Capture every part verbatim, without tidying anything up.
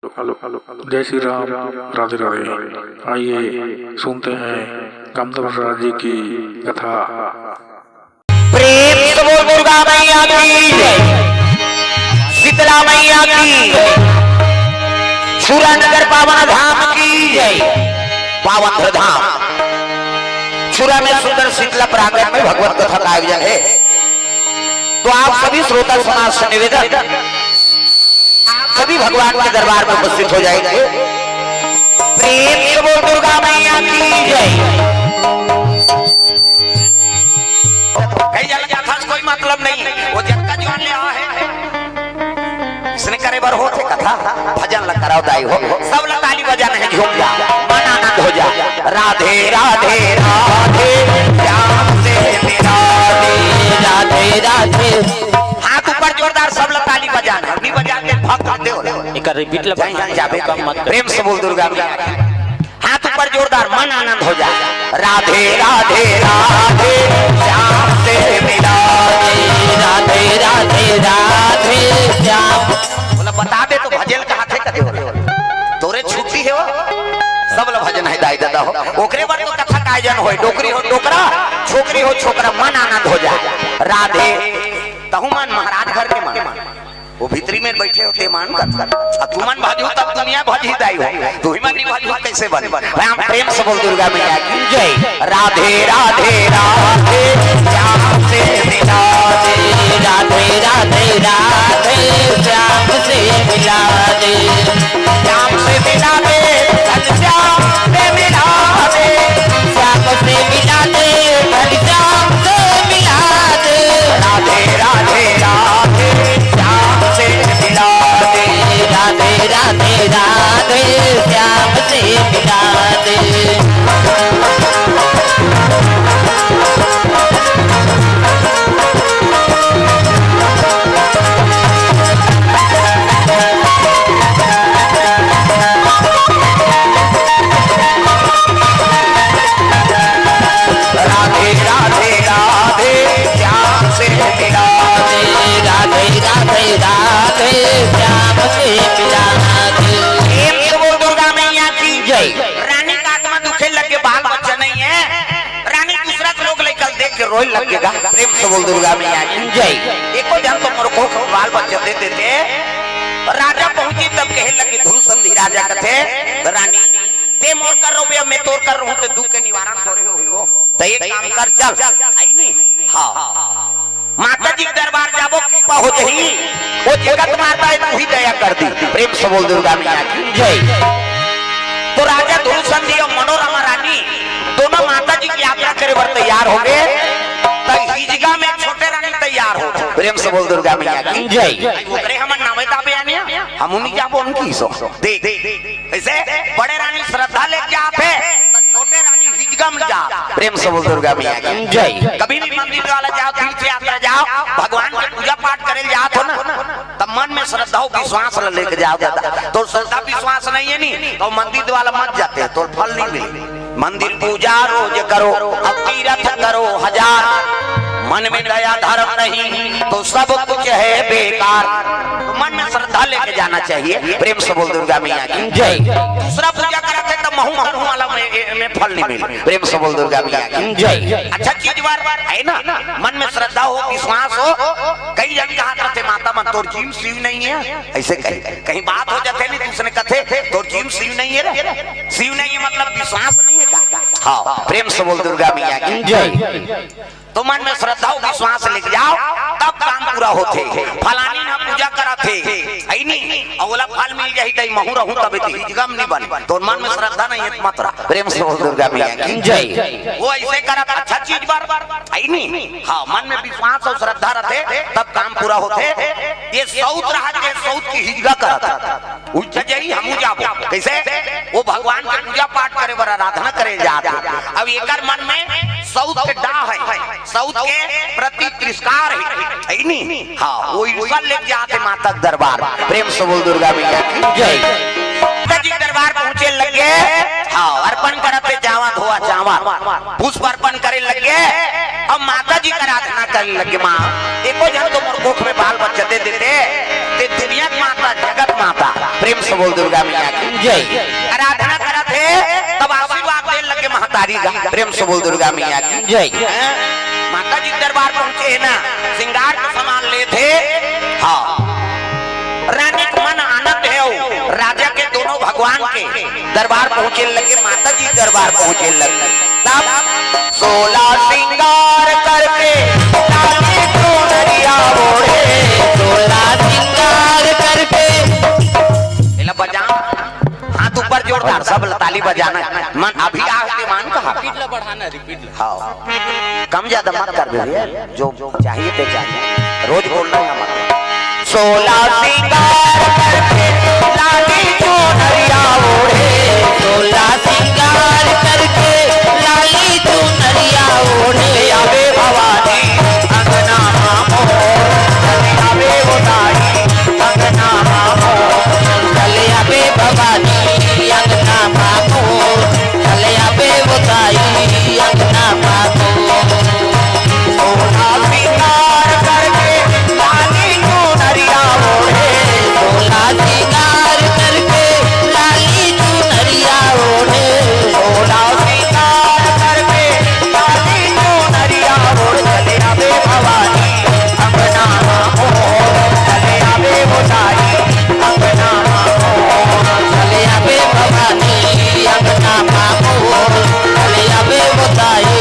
जय श्री राम। राधे राधे। आइए सुनते हैं कामदेव राजा जी की कथा। प्रेम से बोल दुर्गा मैया की जय, शीतला मैया की जय, छुरा नगर पावन धाम की जय, पावन धाम छुरा में सुंदर शीतला प्रांगण में भगवत कथा का आयोजन है। तो आप सभी श्रोता समाज से निवेदन, आप सभी भगवान के दरबार में उपस्थित हो जाएंगे। प्रेम से बोल दुर्गा मैया की जय। कहीं अलग कथा से कोई मतलब नहीं, वो जब का जो ले आए हैं। इसने करे बर होथे कथा, भजन ल कराओ दाई हो, सब ल ताली बजाना है, झूम जा, मन आनंद हो जा। राधे राधे राधे, श्याम से मिला दे। राधे राधे। हाथ ऊपर जोरदार, सब ल ताली बजाना है, नहीं बजा के भक्त देव ला। एकर रिपीट ल जय जय जाबे। कम मत कर। प्रेम से बोल दुर्गा मैया की। हाथ ऊपर जोरदार, मन आनंद हो जाए। राधे राधे राधे, श्याम से मिला दे। राधे राधे राधे, श्याम। बोला, बता दे तो भजन का हाथे कदे होला। तोरे छुट्टी है वो, सब ला भजन है दाई दादा हो। ओकरे बर तो कथा का आयोजन होय, डोकरी हो डोकरा, छोकरी हो छोकरा, मन आनंद हो जाए। राधे, तहु मन महाराज घर के मन। वो भीतरी में बैठे होते मान कर। अब तुमन भजू तब दुनिया भजी दाई हो। तू ही मन नहीं भजू कैसे बन? राम प्रेम से बोल दुर्गा मैया की जय। राधे राधे राधे, श्याम से मिला दे। राधे राधे राधे, श्याम से मिला दे। श्याम से मिला दे, श्याम से मिला दे। श्याम से मिला दे, श्याम से मिला दे। राधे राधे राधे, श्याम से मिला दे। राधे राधे राधे, श्याम से मिला दे। राधे राधे राधे, श्याम से मिला दे। राधे राधे राधे, श्याम से मिला दे। प्रेम से बोल दुर्गा मैया की जय। रानी का आत्मा दुखे लग के बाल बच्चा नहीं है। रानी दूसरा के लोग लेकर देख के रोए लगेगा। प्रेम से बोल दुर्गा मैया की जय। एको जन तो मोर को बाल बच्चा दे देते। राजा पहुंची तब कहे लगे, ध्रुव संधि राजा कथे, रानी, ते मोर कर रहो या मैं तोर कर रहूं, तो दुख के निवारण थोड़े हो, हो। तो एक काम कर, चल, आई नहीं? हाँ, माता जी के दरबार जाबो, कृपा हो जही। वो जगत माता है, तू ही दया कर दी। प्रेम से बोल दुर्गा मैया की जय। तो राजा ध्रुव संधि और मनोरमा रानी दोनों माता जी की यात्रा करे बर तैयार हो गए। तो हिजगा में छोटे रानी तैयार हो। प्रेम से बोल दुर्गा मैया की जय। ओकरे हमन नावे दाबे आने, हम उन्हीं जाबो उनकी सो। देख, ऐसे बड़े रानी श्रद्धा लेके जात है, तो छोटे रानी हिजगा में जा। प्रेम से बोल दुर्गा मैया की जय। कभी भी मंदिर वाला जाओ, तीर्थ यात्रा जाओ, भगवान के पूजा पाठ करे जात हो ना, तब मन में श्रद्धा हो, विश्वास ल लेके जाओ दादा। तो श्रद्धा विश्वास नहीं है नी, तो मंदिर वाला मत जाते, तो फल नहीं मिले। मंदिर पूजा रोज करो, अब तीर्थ करो हजार, मन में दया धर्म नहीं तो सब कुछ है बेकार। तो मन में श्रद्धा लेके जाना चाहिए। प्रेम से बोल दुर्गा मैया की जय। दूसरा पूजा करत है तो महू महू वाला में, में फल नहीं मिले। प्रेम से बोल दुर्गा मैया की जय। अच्छा चीज बार बार है ना, मन में श्रद्धा हो, विश्वास हो। कई जन कहा करते, माता मन तोर जीव शिव नहीं है, ऐसे कहे। कहीं बात हो जाते नहीं, दूसरे कथे, तोर जीव शिव नहीं है रे। शिव नहीं है मतलब विश्वास नहीं है का? हाँ, प्रेम से बोल दुर्गा मैया की जय। तो मन में श्रद्धा हो, विश्वास लेके जाओ, तब काम पूरा होथे। फलानी ना पूजा करत हे, है नी, अउ ओला फल मिल जाही, तई महू रहूं, तबे तो हिजगम नहीं बने। तो मन में श्रद्धा नहीं है, मत रहा। प्रेम से बोल दुर्गा मैया की जय। वो ऐसे करत, अच्छा चीज बार, है नी? हाँ, मन में विश्वास और श्रद्धा रहते, तब काम पूरा होथे। ये सौत रहा के सौत की हिजगा करत, उज्जै जही हमू जाबो। कैसे? वो भगवान के पूजा पाठ करे बर, आराधना करे जात हे। अब एकर मन में सौत के डाह है, सौत के प्रति तिरस्कार है, है नी? हाँ, वो ईर्षा लेके जात हे माता के दरबार। प्रेम से बोल दुर्गा मैया की जय। माता जी के दरबार पहुंचे लगे, हाँ, अर्पण करत हे, जावा धोवा चावल पुष्प अर्पण करे लगे। अब माता जी का आराधना करे लगे, माँ, एको झन तो मोर कोख में बाल बच्चा दे देते, ते दुनिया की माता, जगत माता। प्रेम से बोल दुर्गा मैया की जय। आराधना करत हे, तब आशीर्वाद दे लगे महतारी का। प्रेम से बोल दुर्गा मैया की जय। हैं? माता जी दरबार पहुंचे है ना, श्रृंगार के सामान लेथे। हाँ, रानी के मन आनंद है, राजा के दोनों भगवान के दरबार पहुंचे लगे, माता जी दरबार पहुंचे लगे। तब सोलह श्रृंगार करके, लाली चुनरिया ओढ़े। सोलह श्रृंगार करके। एला बजाओ, हाथ ऊपर जोरदार, सब ताली बजाना। मन अभी आके मान कहा। Repeat ला बढ़ाना, repeat ला। हाँ, कम ज्यादा मत कर दे भैया, जो चाहिए ते चाहिए, रोज बोलना है हमारा। सोलह श्रृंगार करके, लाली चुनरिया ओढ़े। सोलह श्रृंगार करके, लाली चुनरिया ओढ़े। आवे भवानी अंगना मोर, चले आवे उदाई अंगना मोर। चले आवे भवानी अंगना मोर, चले आवे उदाई अंगना मोर। सोलह श्रृंगार करके, लाली चुनरिया ओढ़े। सोलह श्रृंगार करके, लाली चुनरिया ओढ़े। सोलह श्रृंगार करके, लाली चुनरिया ओढ़। चले आवे भवानी अंगना मोर, चले आवे उदाई अंगना मोर। चले आवे भवानी अंगना मोर, चले आवे उदाई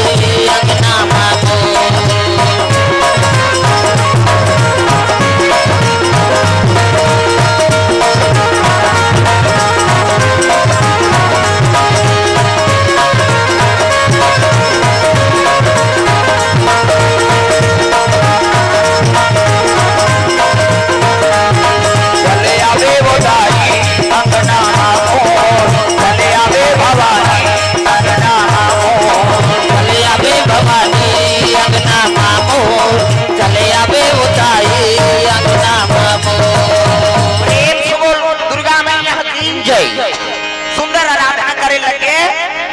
अंगना मोर। चले आवे वो दाई अंगना मोर, चले आवे भवानी अंगना मोर। चले आवे भवानी अंगना मोर, चले आवे वो दाई अंगना मोर। प्रेम से बोल दुर्गा मैया की जय। सुंदर आराधना करे लगे,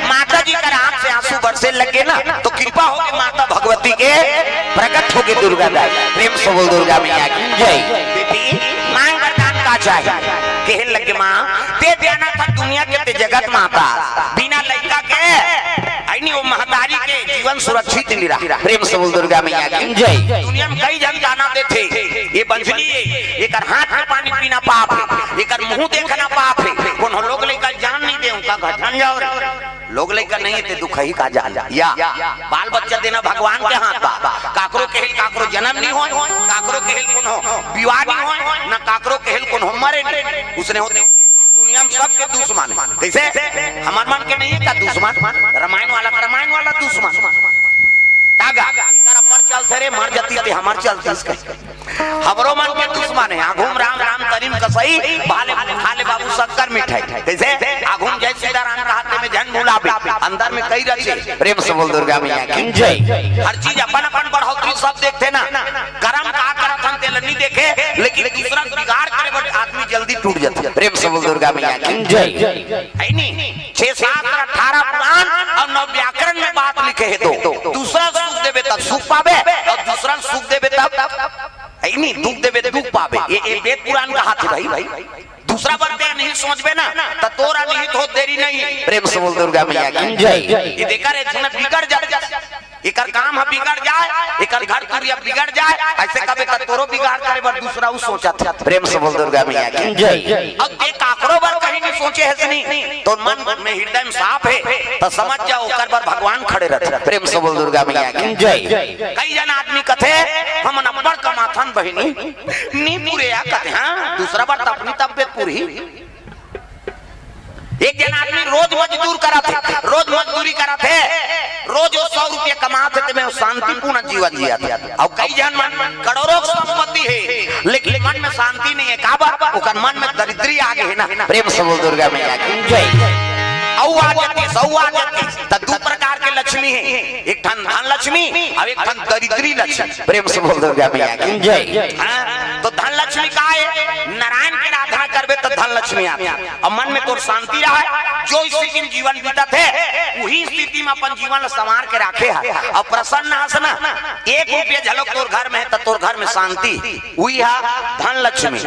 माता जी कर आंख से आंसू बरसे लगे ना, तो कृपा होगी माता भगवती के, प्रकट होगी दुर्गा दाई। प्रेम से बोल दुर्गा मैया की जय। बेटी, मांग वरदान का चाहे, कहे लगे माँ, ते जाना था दुनिया के, ते जगत माता, बिना लइका के, आई नहीं वो महतारी के जीवन सुरक्षित नहीं रहा। प्रेम से बोल दुर्गा मैया की जय। दुनिया में कई जन दाना देथे, ये बंझली है, एकर हाथ में पानी पीना पाप है, एकर मुंह देखना पाप है, कोनो लोग लइका जान नहीं दे, उनका घर जान जाओ रे। लोग लइका नहीं है ते दुखही का जान या बाल बच्चा देना भगवान के हाथ बा। काकरो केहेल काकरो जन्म नहीं होय, काकरो केहेल कोनो विवाह नहीं होय, ना काकरो केहेल कोनो मरे नहीं। उसने होते दुनिया में सबके दुश्मन है। कैसे? हमार मन के नहीं है का दुश्मन? रामायण वाला का रामायण वाला दुश्मन। तागा, इकर अपर चलते रे, मर जाती ते हमार चलती इसके। हमरो मन के दुश्मन है। आघूम राम राम तरिन कसई, भाले खाले बाबू शक्कर मिठाई। कैसे? आघूम जय सीताराम कहा ते में झन भुलाबे, अंदर में कई रचे। प्रेम से बोल दुर्गा मैया की जय। हर चीज अपन अपन बढ़ोतरी सब देखते ना, करम का करत हन तेला नहीं देखे, लेकिन दूसरा बिगाड़ करे बर आदमी जल्दी टूट जाते। प्रेम से बोल दुर्गा मैया की जय। है नी? छह शास्त्र, अठारह पुराण और नौ व्याकरण में बात लिखे है। तो दूसरा सुख देवे तब सुख पावे और दूसरा सुख देवे तब, है नी, दुख देवे दुख पावे। ये, ये वेद पुराण का हाथ है भाई, भाई। दूसरा बात ते नहीं सोचबे ना, तो तोरा निहित हो देरी नहीं। प्रेम से बोल दुर्गा मैया की जय। ये देखा रे, इसमें बिगड़ जाए, एकर काम ह बिगड़ जाए, एकर घर तुरिया बिगड़ जाए, ऐसे कबे त तोरो बिगाड़ करे बर दूसरा उ सोचत हे। प्रेम से बोल दुर्गा मैया की जय। अब ते काकरो बर कहीं नहीं सोचे हस नी, तो मन में हृदय में साफ है, तो समझ जाओ ओकर बर भगवान खड़े रहते। प्रेम से बोल दुर्गा मैया की जय। कई जन आदमी कथे, "हमन अब्बड़ कमाथन बहिनी, नी पूरे आ," कथे, हाँ, दूसरा बर त अपनी तबियत पूरी। एक जन आदमी रोज मजदूर करत हे, रोज मजदूरी करत हे, रोज वो सौ रुपया कमात हे, ते में शांतिपूर्ण जीवन जियत हे। अउ कई जन मन करोड़ों संपत्ति हे, लेकिन मन में शांति नहीं है। काबर? ओकर मन में दरिद्री आ गए हे ना। प्रेम से बोल दुर्गा मैया की जय। अउ आ जाती, सौ आ जाती, त दू प्रकार के लक्ष्मी हे, एक ठन धन लक्ष्मी अउ एक ठन दरिद्री लक्ष्मी। प्रेम से बोल दुर्गा मैया की जय। हाँ, तो धन लक्ष्मी का हे? नारायण के आराधना करबे त धन लक्ष्मी आथे। अउ मन में तोर शांति रहय, जो स्थिति में जीवन बीतत हे, उही स्थिति में अपन जीवन ल संवार के राखे हस अउ प्रसन्न हस ना। एक रुपया झलक तोर घर में हे त तोर घर में शांति, उही ह धन लक्ष्मी।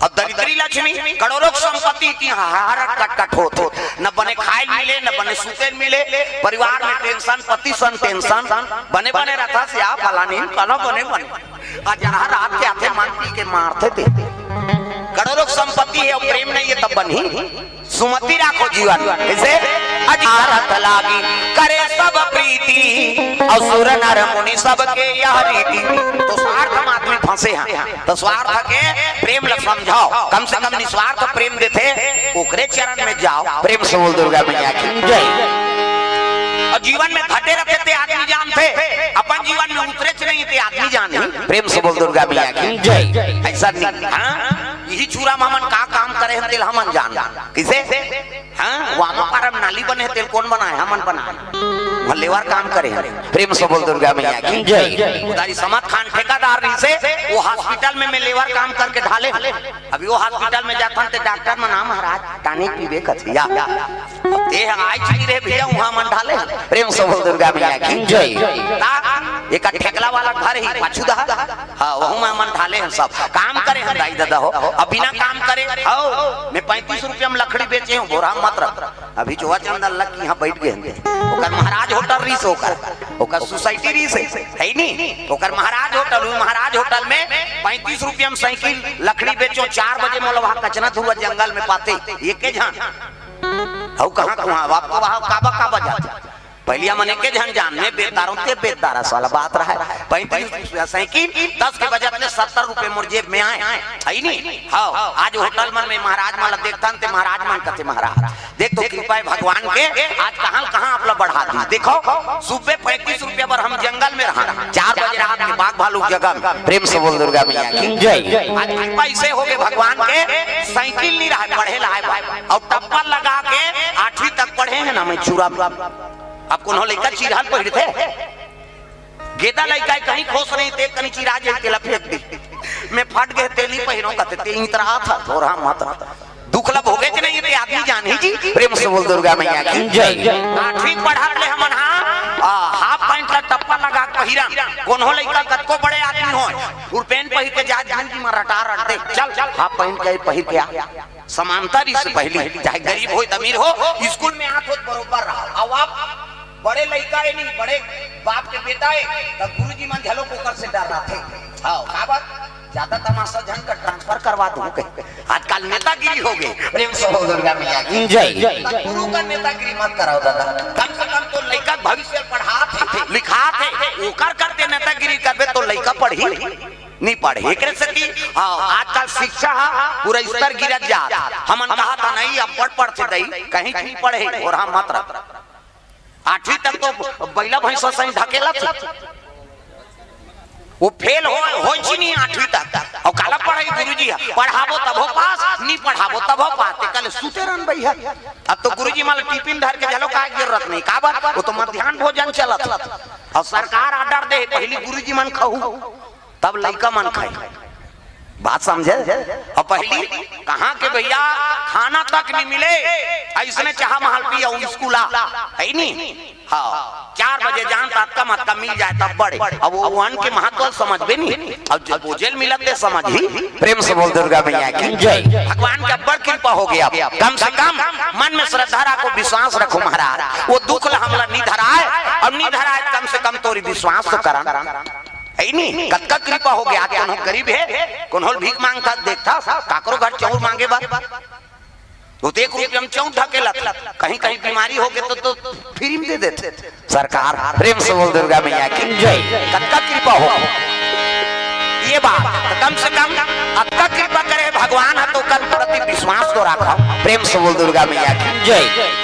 अउ दरिद्री लक्ष्मी, करोड़ों के संपत्ति के हाहाकार कटकट होत हे, न बने खाय मिले, न बने सुते मिले, परिवार में tension, पति सन tension, बने बने रथस या फलानी, कला बने बने। अउ जहाँ रात के आथे मन पी के मारथे ते। करोड़ों के संपत्ति हे अउ प्रेम नहीं हे तब बनही। सुमति राखो जीवन में। कइसे? अज आरत लागी करे सब प्रीति, अउ सुर नर मुनि सबके यह रीति। तो स्वार्थ में आदमी फंसे हे, तो स्वार्थ के प्रेम ल समझव। कम से कम निस्वार्थ प्रेम देथे, ओकरे चरण में जाव। प्रेम से बोल दुर्गा मैया की जय। अउ जीवन में घटे रथे ते आदमी जानथे, अपन जीवन में उतरेच नहीं ते आदमी जानही। प्रेम से बोल दुर्गा मैया की जय। अइसन नहीं, हाँ? इही चूरा म हमन का काम करे हन, तेला हमन जानन। कइसे? हाँ, वामा पारा म नाली बने हे, तेला कोन बनाय? हमन बनाय। वहाँ labour काम करे हन। प्रेम से बोल दुर्गा मैया की जय। उधारी समत खान ठेकेदार रहिसे, ओ hospital में मैं labour काम करके ढाले हँव। अभी ओ hospital में जाथन ते doctor मन, "हाँ महाराज, tonic पीबे," कथे या। ते ह आइच नहीं रहे भैया, उहाँ मन ढाले हन। प्रेम से बोल दुर्गा मैया की जय। ता, एक ठेकला वाला घर हे, पाछू डहर। हाँ, वहू में हमन ढाले हन सब। काम करे हन दाई ददा हो, अउ बिना काम करे, हव, मैं पैंतीस रुपया में लकड़ी बेचे हँव, भोरहा मत रख। अभी चोवा चंदन लग के इहाँ बइठ गे हन। ओकर महाराज होटल रहिस ओकर, ओकर society रहिस, हे नी? ओकर महाराज होटल, ओ महाराज होटल में पैंतीस रुपया में साइकिल लकड़ी बेचों, चार बजे मोला वहाँ कचना धुआ जंगल में पाते, एके झन। हव कहाँ कुहाँ, अब तो वहाँ काबा काबा जाथे। पहिली हमन एके झन जान, मैं बेचदार हँव, ते बेचदार हस वाला बात रहय। पैंतीस रुपया साइकिल, दस के बजत ले सत्तर रुपया मोर जेब में आय, हे नी? हव, आज होटल मन में महाराज मन ला देखथन, ते महाराज मन कथे, "महाराज, देख तो कृपा हे भगवान के, आज कहाँ ल कहाँ आप ला बढ़ा दिस।" देखव, सुबह पैंतीस रुपया बर हम जंगल में रहन, चार बजे रात के बाघ भालू जगह में। प्रेम से बोल दुर्गा मैया की जय। आज कृपा अइसे होगे भगवान के, साइकिल नहीं रहय, पढ़े ला आय बा, अउ टप्पा लगा के आठवीं तक पढ़े हँव ना मैं चूरा में। अब कोनो लइका चिरहा ल पहिरथे? गेदा लइका हे, कहीं खुश नहीं ते कहीं चिरहा जाही, तेला फेंक दिही। मैं फट गे, ते नहीं पहिरों कथे, ते इतराथस, भोरहा मत रह। दुख ला भोगेच नहीं हे ते आदमी जानही जी। प्रेम से बोल दुर्गा मैया की जय। आठवीं पढ़त ले हमन, हाँ, आ, half pant ला टप्पा लगा के पहिरन। कोनो लइका कतको बड़े आदमी होय, full pant पहिर के जाय, गुरुजी मन रटा रट दे, "चल, half pant के पहिर के आ।" समानता रहिस पहिली, चाहे गरीब होय, अमीर होय, स्कूल में आत होत बरोबर रहय। अब आप बड़े लइका हे नहीं, बड़े बाप के बेटा हे, त गुरुजी मन घलो ओकर से डर्राथे। हव, काबर? ज्यादा तमाशा झन कर, transfer करवा दूँ कहिके। आजकल नेतागिरी होगे। प्रेम से बोल दुर्गा मैया की जय। त गुरु कर नेतागिरी मत कराव ददा। कम से कम तोर लइका के भविष्य ल पढ़ात हे, लिखात हे, ओकर करते नेतागिरी करबे त लइका पढ़ही? नहीं पढ़े। एकरे सेती, हाँ, आजकल शिक्षा ह पूरा स्तर गिरत जात। हमन कहत हन नहीं, अब्बड़ पढ़थे दई, कहीं नहीं पढ़े, भोरहा मत रह। आठवीं तक तो बइला भैंसा सही ढकेलत हे। ओ fail हो, होइच नहीं आठवीं तक। अउ काला पढ़ाही गुरुजी ह, पढ़ाबो तभो पास, नहीं पढ़ाबो तभो पास। ते कहले सुते रहन बइहा। अब तो गुरुजी मन ल टिफिन धर के घलो काय जरूरत नहीं, काबर? ओ तो मध्यान्ह भोजन चलत हे। अउ सरकार order दे, पहिली गुरुजी मन खाहू। तब लइका मन खाही। बात समझे? अउ पहिली कहाँ के भैया, खाना तक नहीं मिले, अइसने चाहा महल पिया, अउ स्कूल आ, हे नहीं? हाँ, चार बजे जान त अतका मतका मिल जाय तब बड़े। अब ओ अन्न के महत्व समझबे नहीं, अब जो भोजन मिलत ते समझही। प्रेम से बोल दुर्गा मैया की जय। भगवान के अब्बड़ कृपा होगे। अब कम से कम मन में श्रद्धा राखो, विश्वास रखो महाराज, ओ दुख ला हमला नहीं धराय, अउ नहीं धराय कम से कम तोर विश्वास तो करन। हे नहीं, कतका कृपा होगे। आज कोनो गरीब हे, कोनो ल भीख मांगथस, देखथस, काकरो घर चाउर मांगे बर, ओ तो एक रुपया म चाउर ढकेलत हे। कहीं कहीं बीमारी होगे तो, तो free म दे देथे सरकार। प्रेम से बोल दुर्गा मैया की जय। कतका कृपा हो। ये बात, तो कम से कम अतका कृपा करे भगवान ह, तो ओकर प्रति विश्वास तो राखव। प्रेम से बोल दुर्गा मैया की जय।